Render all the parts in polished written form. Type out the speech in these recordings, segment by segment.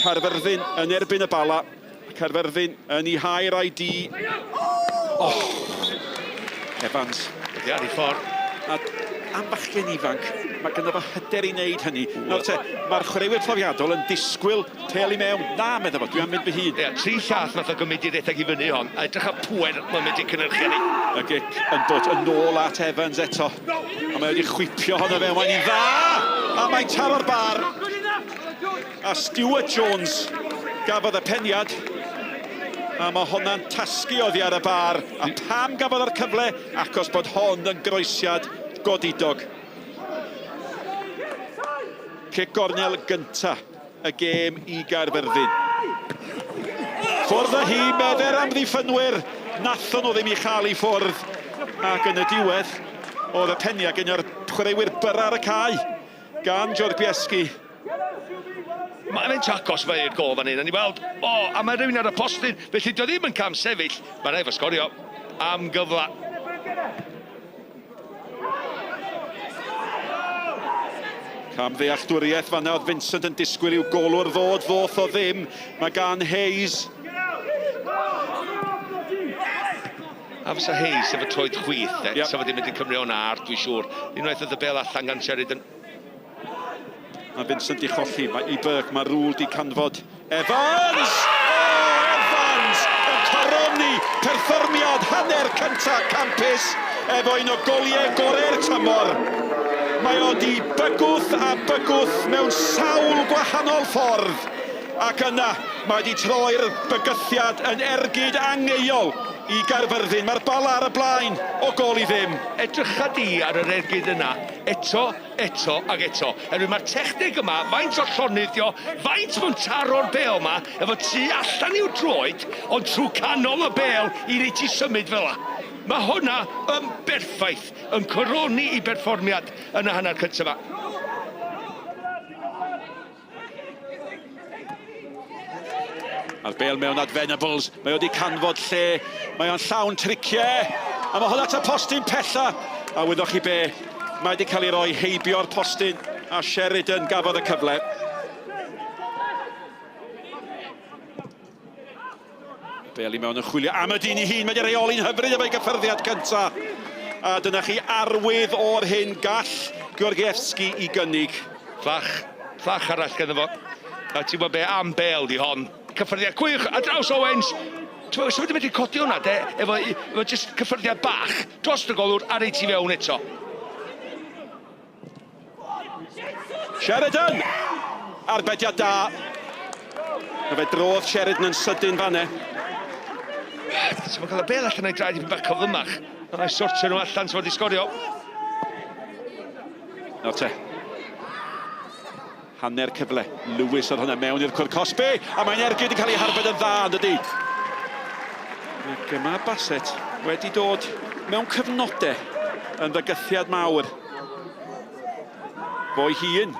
Caerfyrddin yn erbyn y Bala. Caerfyrddin yn ei hair ID. Oh! Evans. Wedi ar ei ffordd. A am fachgen ifanc, mae gynno fo hyder i wneud hynny. Nawr te, mae'r chwaraewyr profiadol yn disgwyl pêl i mewn. Na, medda fo, dwi am fynd fy hun. Ie, tri llath nath o gymryd i redeg i fyny hon, a edrych ar pŵer mae'n medru cynhyrchu arni. Y gic yn dod yn ôl at Evans eto. A mae wedi chwipio honno fewn, mae'n un dda! A mae'n taro'r bar. A Stuart Jones gafodd y peniad. A mae honna'n tasgu oddi ar y bar. A pam gafodd o'r cyfle? Achos bod hon yn groesiad godidog. Cic gornel gynta y gêm i Gaerfyrddin. Ffwrdd â hi, medde'r amddiffynwyr. Nathon nhw ddim i chael i ffwrdd. Ac yn y diwedd, oedd y peniad gen o'r chwaraewyr byrra ar y cae gan Georgievski. Mae'n mynd agos mae i'r gol fan hyn, a ni weld, o, a mae rhywun ar y postyn, felly dio ddim yn cam sefyll, mae rhaid fo sgorio am gyfle. Cam ddealltwriaeth fanna, oedd Vincent yn disgwyl i'w golwr ddod, ddoth o ddim. Mae gan Hayes. A fysa Hayes efo troed chwith, de, yep. Sa fo 'di mynd i cymryd o'n ar, dwi'n siŵr. Unwaith oedd y bel allan gan Sheridan. Mae Vincent di cholli, mae i Burke, mae Rule di canfod Evans! Oh, Evans yn coroni perfformiad hanner cynta campus efo un o goliau gorau'r tymor. Mae o di bygwth a bygwth mewn sawl gwahanol ffordd ac yna mae di troi'r bygythiad yn ergyd angeuol i Gaerfyrddin. Mae'r Bala ar y blaen o gôl i ddim. Edrycha di ar yr ergyd yna eto, eto ag eto. Oherwydd mae'r techneg yma, faint o llonydd 'di o, faint mae'n taro'r bêl 'ma efo tu allan i'w droed, ond trwy canol y bêl i rei ti symud fel 'a. Mae hwnna yn berffaith, yn coroni i berfformiad yn y hanner cyntaf 'ma. A'r bêl mewn at Venables. Mae o wedi canfod lle. Mae o'n llawn triciau. A mae hwnna at y postyn pella. A wyddoch chi be? Mae wedi cael ei roi heibio'r postyn. A Sheridan gafodd y cyfle. Bêl i mewn yn chwilio am y dyn ei hun. Mae wedi rheoli'n hyfryd efo'i gyffyrddiad cynta. A dyna chi arwydd o'r hyn gall Georgievski i gynnig. Fflach, fflach arall ganddo fo. A ti'n gwybod be am bêl di hon. Cyffyrddiad gwych a draws Owens. Ti'n gwybod, sef wedi codi hwnna de, efo, efo just cyffyrddiad bach dros y golwr a reit i fewn eto. Sheridan! Arbediad da. A fe drodd Sheridan yn sydyn fanne. So mae'n cael y bel allan o'i draed i bach cyflymach. Mae'n sortio nhw allan, so wedi sgorio. Nawr te. Hanner cyfle. Lewis oedd hwnna mewn i'r cwr cosbi. A mae'n ergyd yn cael ei harbed yn dda, yn dydy? Ac mae Bassett wedi dod mewn cyfnodau yn fygythiad mawr. Fo'i hun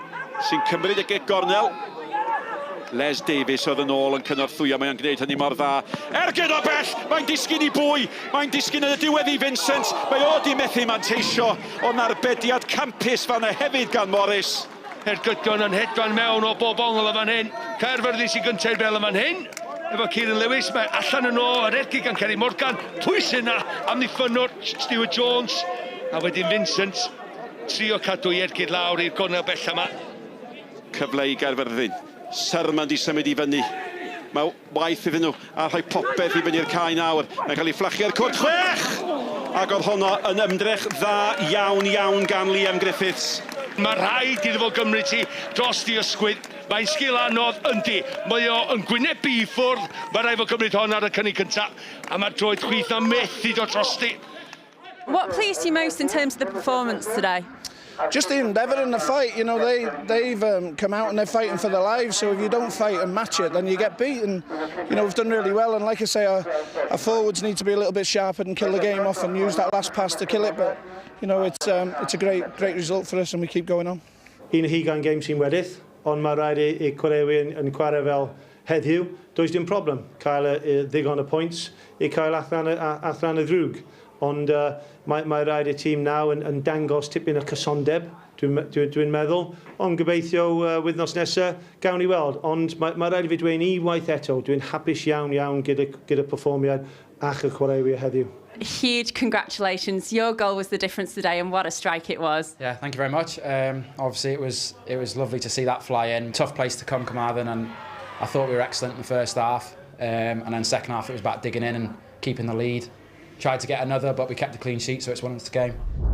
sy'n cymryd y gic gornel. Les Davies oedd yn ôl yn cynorthwyo, mae o'n gwneud hynny mor dda. Ergyd o bell, mae'n disgyn i bwy, mae'n disgyn yn y diwedd i Vincent, mae o di methu manteisio, ond arbediad campus fanna hefyd gan Morris. Ergydion yn hedfan mewn o bob ongl yn fan hyn. Caerfyrddin sy'n gyntaf i'r bel yn fan hyn. Efo Kieran Lewis, mae allan yn ôl, yr ergyd gan Kerry Morgan. Pwy sy'n na? Amddiffynnwr Stuart Jones. A wedyn Vincent, trio cadw i ergyd lawr i'r gornel bell yma. Cyfle i Gaerfyrddin. Serman di symud i fyny. Mae waith iddyn nhw a rhoi popeth i fyny'r cae nawr. Mae'n cael ei fflachio i'r cwrt chwech! Ac oedd honno yn ymdrech dda iawn, iawn gan Liam Griffiths. Mae rhaid iddo fo gymryd ti dros dy ysgwydd. Mae'n sgil anodd, yndi. Mae o yn gwynebu i ffwrdd. Mae rhaid fo gymryd hon ar y cynnig cyntaf. A mae'r droed chwith na methu dod drosti. What pleased you most in terms of the performance today? Just the endeavour and the fight. You know, they've come out and they're fighting for their lives. So if you don't fight and match it, then you get beat. And, you know, we've done really well. And like I say, our forwards need to be a little bit sharper and kill the game off and use that last pass to kill it. But, you know, it's a great, great result for us and we keep going on. Un hugain gêm sy'n weddill, ond mae rhaid i chwaraewyr yn chwarae fel heddiw. Does dim problem cael y ddigon o pwynt i cael allan y ddrwg. Ond mae rhaid i'r tîm nawr yn dangos tipyn o cysondeb. Dwi'n dwi, dwi meddwl. Ond gobeithio wythnos nesaf, gawn ni weld. Ond mae, mae rhaid i fi dweud unwaith eto, dwi'n hapus iawn iawn gyda, gyda perfformiad ac y chwaraewyr heddiw. Huge congratulations. Your goal was the difference today, and what a strike it was. Yeah, thank you very much. Obviously, it was lovely to see that fly in. Tough place to come, Carmarthen, and I thought we were excellent in the first half. And then second half, it was about digging in and keeping the lead. Tried to get another, but we kept a clean sheet, so it's won us the game.